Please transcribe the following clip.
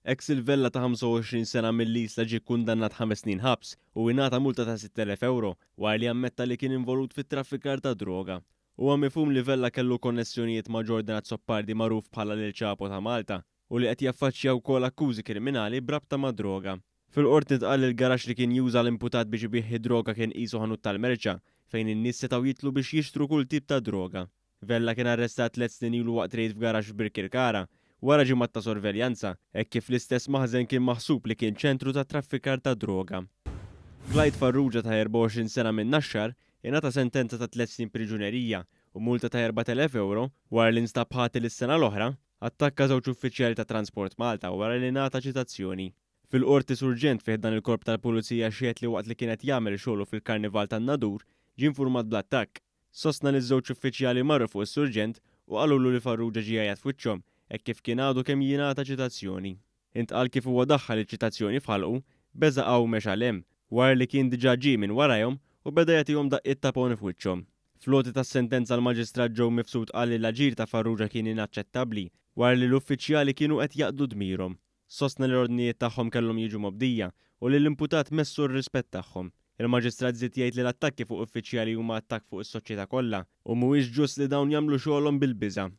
Axel Vella ta' 25 sena mill-Isla ġie kkundannat ħames snin ħabs u ingħata multa ta' 6,000 ewro wara li ammetta li kien involut fit-traffikar ta' droga. Huwa mifhum li Vella kellu konnessjonijiet ma' Jordan Azzopardi magħruf bħala l-El Chapo ta' Malta u li qed jaffaċċja wkoll akkużi kriminali b'rabta mad-droga. Fil-Qorti ntqal li l-garaxx li kien juża l-imputat biex ibigħ id-droga kien qisu ħanut tal-merċa fejn in-nies setgħu jidħlu biex jixtru kull tip ta' droga. Vella kien arrestat tlett snin ilu waqt rejd f'garaxx f'Birkirkara, wara ġimgħat ta' sorveljanza, hekk kif l-istess maħżen kien maħsub li kien ċentru ta' traffikar ta' droga. Clyde Farrugia ta' 24 sena minn Naxxar ingħata sentenza ta' tlett snin priġunerija u multa ta' 4,000 ewro wara li nstab ħati li s-sena l-oħra attakka żewġ uffiċjali ta' Transport Malta wara li ngħata ċitazzjoni. Fil-Qorti Surġent fi ħdan il-Korp tal-Pulizija xehed li waqt li kien qed jagħmel xogħlu fil-Karnival tan-Nadur ġie infurmat bl-attakk. Sostna li ż-żewġ uffiċjali marru fuq is-Surġent u qalulu li Farrugia ġie jgħajjat f'wiċċhom hekk kif kien għadu kemm jingħata ċitazzjoni. Intqal kif huwa daħħal iċ-ċitazzjoni f'ħalqu, beżaqha u mexa 'l hemm, wara li kien diġà ġie minn warajhom u beda jagħtihom daqqiet ta' ponn f'wiċċhom. Fl-għoti tas-sentenza l-Maġistrat Joe Mifsud qal li l-aġir ta' Farrugia kien inaċċettabbli wara li l-uffiċjali kienu qed jaqdu dmirhom. Sostna li l-ordnijiet tagħhom kellhom jiġu mobdija u li l-imputat messu r-rispett tagħhom. Il-Maġistrat żied jgħid li l-attakki fuq uffiċjali huma attakk fuq is-soċjetà kollha u mhuwiex ġust li dawn jagħmlu xogħolhom bil-biża'.